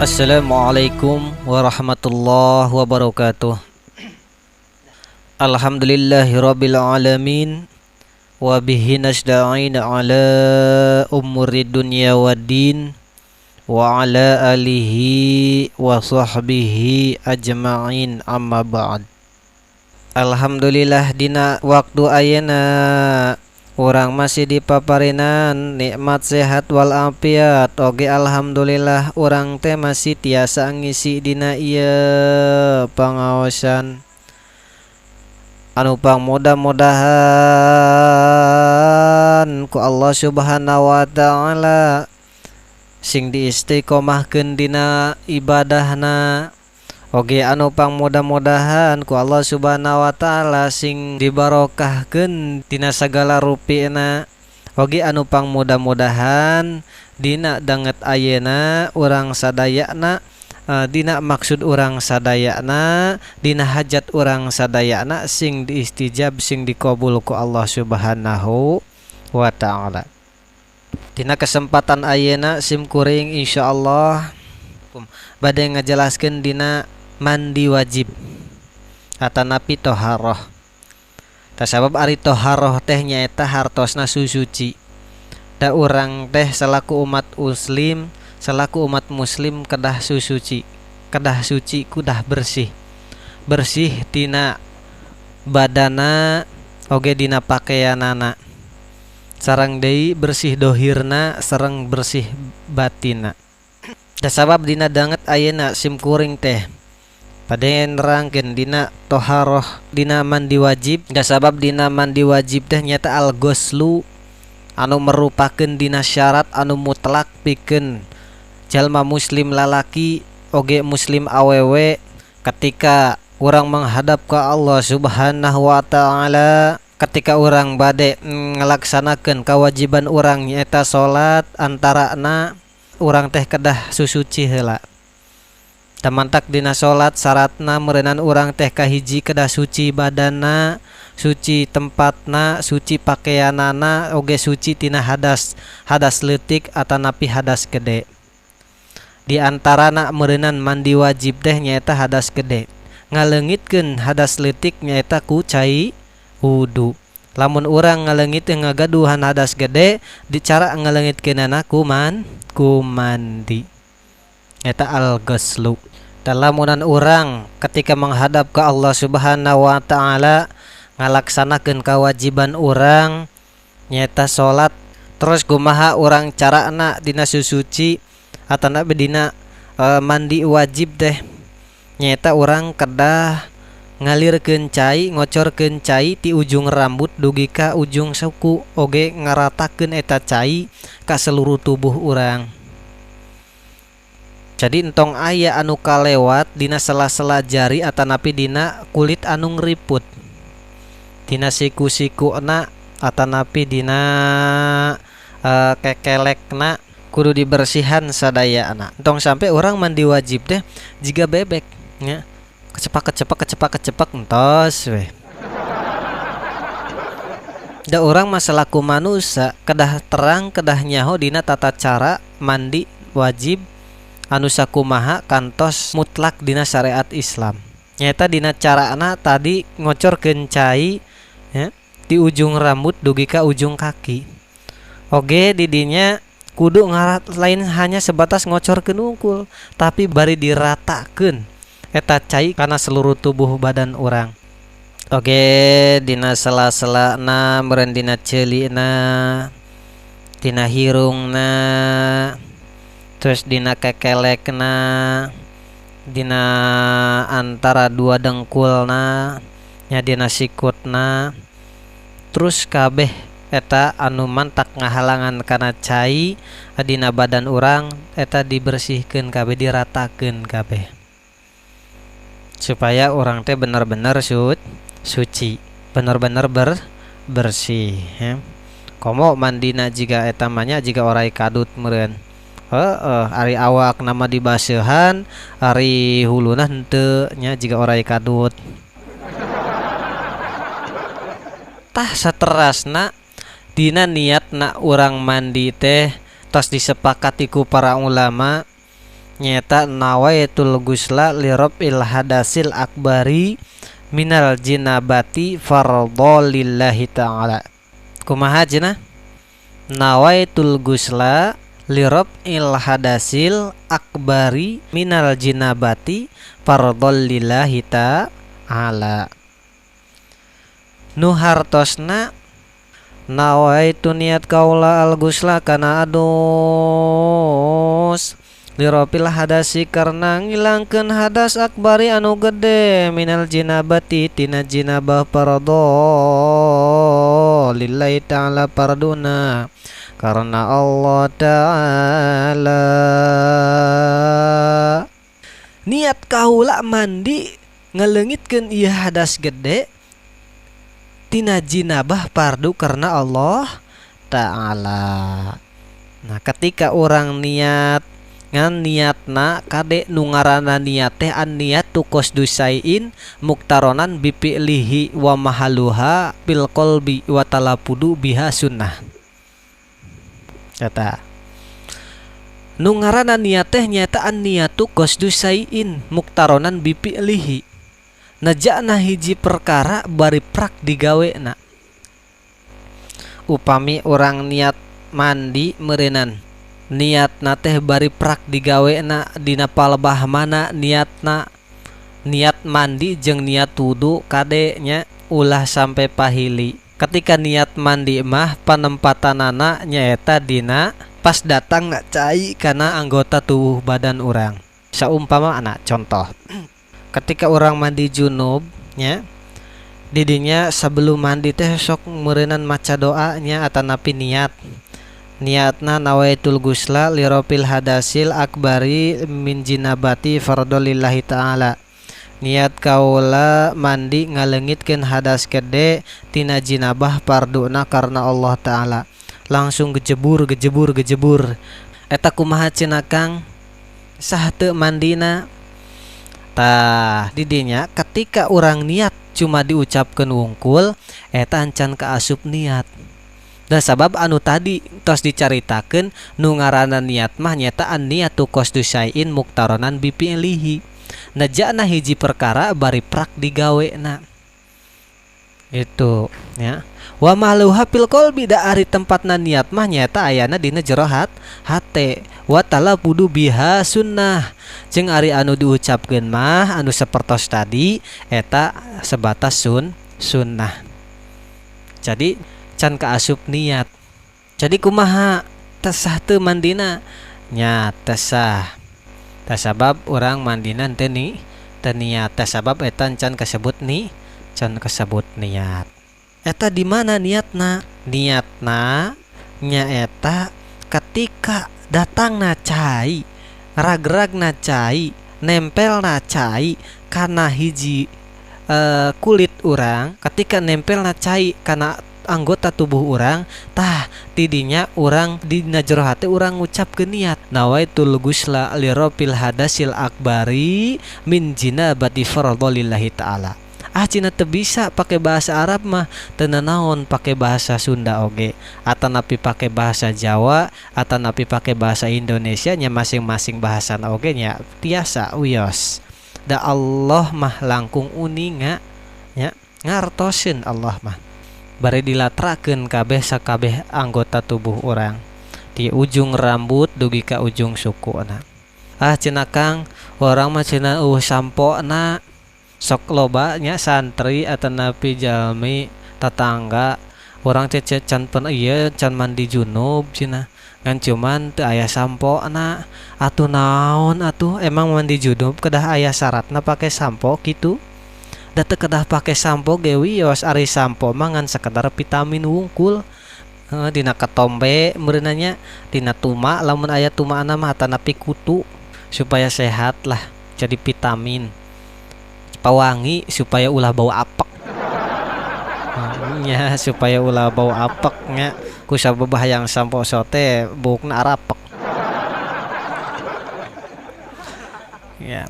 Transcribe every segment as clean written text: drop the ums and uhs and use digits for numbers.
Assalamualaikum warahmatullahi wabarakatuh. Alhamdulillahirabbil alamin wa bihi nasta'in ala umuri dunya waddin wa ala alihi wa sahbihi ajma'in, amma ba'd. Alhamdulillah, dina waktu ayeuna urang masih dipaparinan nikmat sehat walafiat. Oge alhamdulillah, urang teh masih tiasa ngisi dina ieu pangaosan anu pang mudah-mudahan ku Allah Subhanahu wa Ta'ala sing diistiqomahkeun dina ibadahna. Oge anu pang mudah-mudahan ku Allah Subhanahu wa Ta'ala sing dibarokahkeun dina sagala rupina. Oge anu pang mudah-mudahan dina danget ayeuna urang sadayana, dina maksud urang sadayana, dina hajat urang sadayana sing diistijab, sing dikabul ku Allah Subhanahu wa Ta'ala. Dina kesempatan ayeuna sim kuring insyaallah bade ngajelaskeun dina mandi wajib atanapi toharoh. Tasabab ari toharoh teh nyaeta hartosna susuci. Da urang teh selaku umat muslim kedah susuci, kedah suci, kudah bersih, bersih tina badana oge dina pakaianana, sareng deui bersih dohirna sareng bersih batina. Da sabab dina danget ayeuna sim kuring teh bade nerangkeun dina toharoh, dina mandi wajib. Da sabab dina mandi wajib teh nyaeta al goslu, anu merupakeun dina syarat anu mutlak pikeun jalma muslim lalaki oge muslim awewe ketika urang menghadap ke Allah Subhanahu wa Ta'ala, ketika urang bade ngalaksanakeun kewajiban urang nyaeta salat, antarana urang teh kedah susuci heula. Tamantak dina salat syaratna meureunan urang teh kahiji kedah suci badanna, suci tempatna, suci pakaianana, oge suci tina hadas, hadas leutik atanapi hadas gede. Di antarana meureunan mandi wajib teh nyaeta hadas gede. Ngaleungitkeun hadas leutik nyaeta ku cai wudu. Lamun urang ngaleungit ngagaduhan hadas gede, di cara ngaleungitkeunana ku mandi. Eta al ghuslu. Lamunan urang ketika menghadap ke Allah Subhanahu wa Ta'ala, ngalaksanakeun kewajiban urang nyaeta salat, terus kumaha urang carana dina susuci atanapi dina mandi wajib teh? Nyaeta urang kedah ngalirkeun cai, ngocorkeun cai ti ujung rambut dugi ka ujung suku, oge ngaratakeun eta cai ka seluruh tubuh urang. Jadi entong aya anu kalewat dina sela-sela jari atanapi dina kulit anu ngriput, dina siku-sikuna atanapi dina kekelekna, kudu dibersihan sadayana. Entong sampai urang mandi wajib teh jiga bebek nya, kecepak kecepak kecepak kecepak, entos we. Da urang mah selaku manusia kedah terang, kedah nyaho dina tata cara mandi wajib anu sakumaha kantos mutlak dina syariat Islam. Nyaeta dina carana tadi, ngocorkeun cai ya, di ujung rambut dugi ka ujung kaki. Oge didinya kudu ngarat, lain hanya sebatas ngocorkeun wungkul, tapi bari diratakeun eta cai kana seluruh tubuh badan urang. Oge dina sela-sela na meureun, dina ceulina, dina hirungna, terus dina kekelekna, dina antara dua dengkulna nya, dina sikutna, terus kabeh eta anu mantak ngahalangan kana cai dina badan urang eta dibersihkeun kabeh, diratakeun kabeh, supaya urang teh bener-bener suci, bener-bener bersih ya. Komo mandina jiga eta mah nya, jiga oray kadut meureun. Heeh, ari awak nama dibaseuhan, ari huluna henteu nya, jiga oray kadut. Tah, saterasna dina niatna urang mandi teh tos disepakati ku para ulama. Nyaeta nawaitul gusla li raf'il hadasil akbari minal jinabati fardha lillahi ta'ala. Kumaha cenah? Nawaitul gusla li raf'il hadasil akbari minal jinabati fardha lillahi ta'ala. Nu hartosna nawaitu niat kaula al gusla kana adus lirofil hadasi karena ngilangkeun hadas akbari anu gede minal jinabati tina jinabah fardhu lillahi ta'ala farduna karena Allah ta'ala. Niat kaula mandi ngaleungitkeun ieu hadas gede tina jinabah fardu karena Allah ta'ala. Nah, ketika orang niat ngan niatna kade nu ngaranna niat teh an niatu qasdu syai'in muktaronan bi fi'lihi wa mahaluha bil qalbi wa talafudu biha sunnah. Eta nu ngaranna niat teh nyaeta an niatu qasdu syai'in muktaronan bi fi'lihi. Najana hiji perkara bari prak digawena. Upami urang niat mandi meureunnan niatna teh bari prak digawena dina palebah mana niatna, niat mandi jeung niat wudu kade nya ulah sampai pahili. Ketika niat mandi mah panempatanana nyaeta dina pas datang cai kana anggota tubuh badan urang. Saumpama anak contoh, ketika urang mandi junub nya, didinya sebelum mandi teh sok meureunnan maca doa nya atanapi niat. Niatna nawaitul gusla lirofil hadasil akbari min jinabati fardhu lillahi ta'ala. Niat kaula mandi ngaleungitkeun hadas gede tina jinabah farduna karena Allah ta'ala. Langsung gejebur gejebur gejebur. Eta kumaha cenah Kang? Sah teu mandina? Tah didinya ketika urang niat cuma diucapkeun wungkul eta encan kaasup niat. Da sabab anu tadi tos dicaritakeun nu ngaranna niat mah nyaeta an niatu qasdu syai'in muktaronan bi fi'lihi. Najana hiji perkara bari prak digawena. Itu ya. Wa mahluha fil qalbi da ari tempatna niat mah nyaeta ayana dina jero hate. Wa talafudu biha sunnah. Jeung ari anu diucapkeun mah anu sapertos tadi eta sebatas sunnah. Jadi can kaasup niat. Jadi kumaha tesah teu mandina? Nya tesah. Tasabab urang mandina teu ni teu niat. Tasabab eta can kasebut ni can kasebut niat. Eta di mana niatna? Niatna nyaeta ketika datangna cai, ragragna cai, nempelna cai kana hiji kulit urang, ketika nempelna cai kana anggota tubuh urang, tah tidinya urang dina jero hate urang ngucapkeun niat nawaitul gusla lirofil hadasil akbari min jinabati fardhu lillahi ta'ala. Ah cina teu bisa pake bahasa Arab mah teu nanaon pake bahasa Sunda oge atanapi pake bahasa Jawa atanapi pake bahasa Indonesia nya masing-masing bahasana oge nya tiasa wios. Da Allah mah langkung uninga nya ngartoseun Allah mah. Bari dilatrakeun kabeh sakabeh anggota tubuh urang di ujung rambut dugi ka ujung sukuna. Ah cenah Kang, urang mah cenah eueuh sampona. Sok loba nya santri atanapi jalmi tetangga urang teh can pen ieu can mandi junub cenah ngan cuman teu aya sampona. Atuh naon atuh emang mandi junub kedah aya syaratna pake sampo kitu? Da teu kedah pake sampo ge wios, ari sampo mah ngan sekedar vitamin wungkul. Heuh dina ketombe meureunna nya, dina tuma lamun aya tumaana mah atanapi kutu supaya sehat lah jadi vitamin. Pawangi supaya ulah bau apek. Nya supaya ulah bau apek nya ku sabab hayang sampo sote buukna arapek. Ya.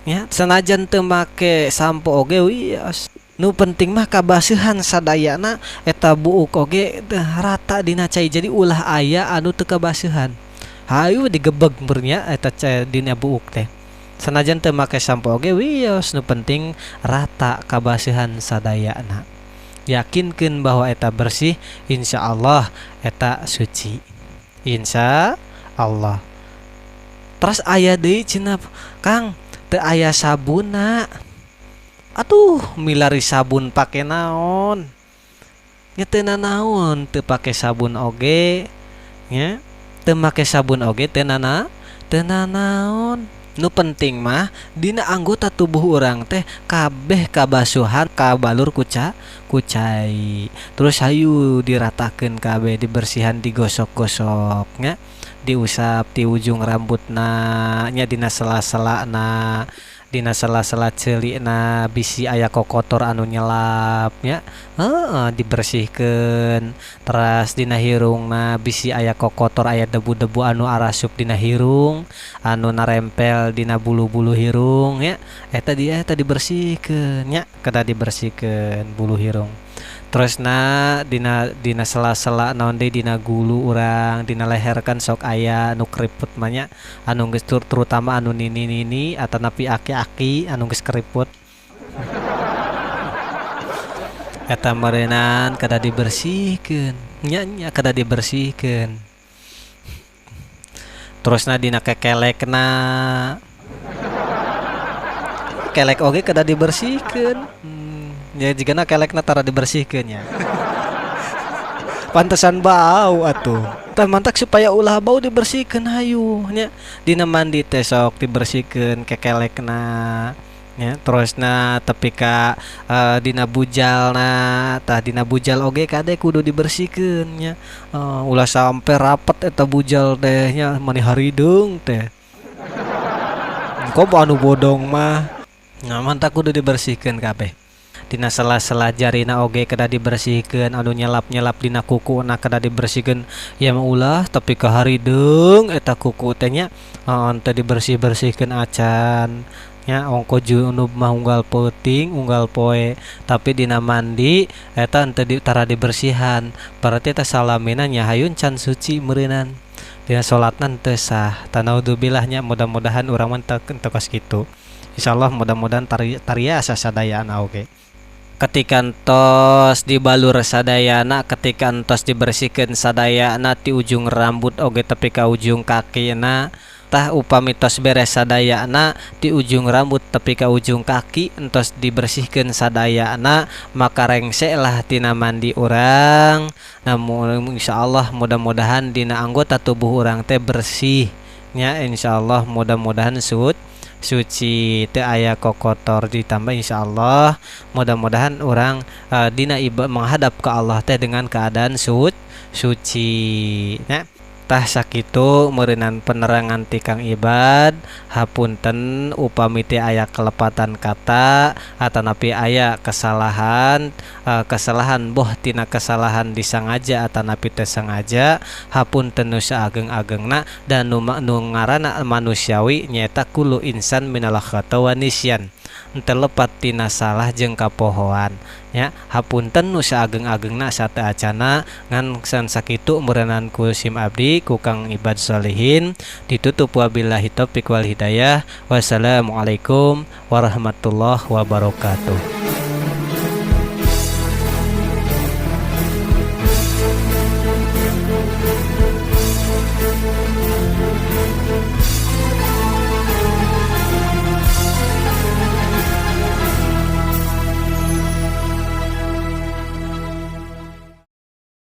Ya, sanajan teu make sampo oge wios. Nu penting mah kabaseuhan sadayana eta buuk oge teh rata dina cai jadi ulah aya anu teu kabaseuhan. Hayu digebeg meureun nya eta dina buuk teh. Sanajan teu make sampo oge wios, nu penting rata kabaseuhan sadayana. Yakinkeun bahwa eta bersih, insyaallah eta suci. Insya Allah. Terus aya deui cenah, Kang, teu aya sabunna. Atuh milari sabun pake naon? Nya teu nanaon teu pake sabun oge nya. Teu make sabun oge teu nanaon. Nu penting mah dina anggota tubuh urang teh kabeh kabasuhan kabalur ku cai. Terus hayu diratakeun kabeh, dibersihan, digosok-gosok nya, diusap ti ujung rambutna nya, dina sela-selana, dina sela-sela ceulina bisi aya kokotor anu nyelap nya, heeh, dibersihkeun. Teras dina hirungna bisi aya kokotor, aya debu-debu anu arasup dina hirung, anu narempel dina bulu-bulu hirung nya, eta dia eta dibersihkeun nya, kedah dibersihkeun bulu hirung. Terusna dina sela-sela naon deui, dina gulu urang, dina leher kan sok aya nu keriput mah nya, anu geus terutama anu nini-nini atanapi aki-aki anu geus keriput. Eta meureunan kedah dibersihkeun nya, nya kedah dibersihkeun. Terusna dina kekelekna, kelek oge kedah dibersihkeun. Ya jigana kelekna tara dibersihkeun nya. Pantesan bau atuh. Tah mantak supaya ulah bau dibersihkeun hayu nya. Dina mandi teh sok dibersihkeun kekelekna nya. Terusna tepi ka dina bujalna, tah dina bujal oge kade kudu dibersihkeun nya. Ulah sampe rapet eta bujal teh nya, mani harideung teh. Komo anu bodong mah. Nah mantak kudu dibersihkeun kabeh. Dina sela-sela jarina oge kedah dibersihkeun, anu nyelap-nyelap dina kukuna kedah dibersihkeun. Ya mah ulah tapi ka harideung eta kuku teh nya, heeh, teu dibersih-bersihkeun acan nya. Ongko junub mah unggal peuting unggal poe, tapi dina mandi eta henteu tara dibersihan, berarti eta salamina nya hayun can suci meureunan, dina salatna teu sah. Tanaudzubillah nya, mudah-mudahan urang mah teu kos kitu. Insyaallah mudah-mudahan tariasa sadayana oge. Ketika entos dibalur sadayana, ketika entos dibersihkeun sadayana ti ujung rambut oge tepi ka ujung kakina, tah upami tos beres sadayana ti ujung rambut tepi ka ujung kaki entos dibersihkeun sadayana, maka rengse lah tina mandi urang. Namun insyaallah mudah-mudahan dina anggota tubuh urang teh bersih nya, insyaallah mudah-mudahan suci teu aya kokotor, ditambah insyaallah mudah-mudahan urang dina menghadap ke Allah teh dengan keadaan suci nya. Tah sakitu meureunan penerangan ti Kang Ibad. Hapunten upami teh aya kelepatan kata atanapi aya kesalahan, kesalahan boh tina kesalahan disangaja atanapi teu sengaja, hapunten nu saageng-agengna. Dan nu ngaranna manusiawi nyaeta kullu insan minal khata wa nisyan, teu lepat tina salah jeung kapohoan nya. Hapunten nu saageng-agengna sateuacana ngan san sakitu meureunan ku sim abdi ku Kang Ibad Solihin ditutup wabillahi taufik wal hidayah. Wassalamualaikum warahmatullahi wabarakatuh.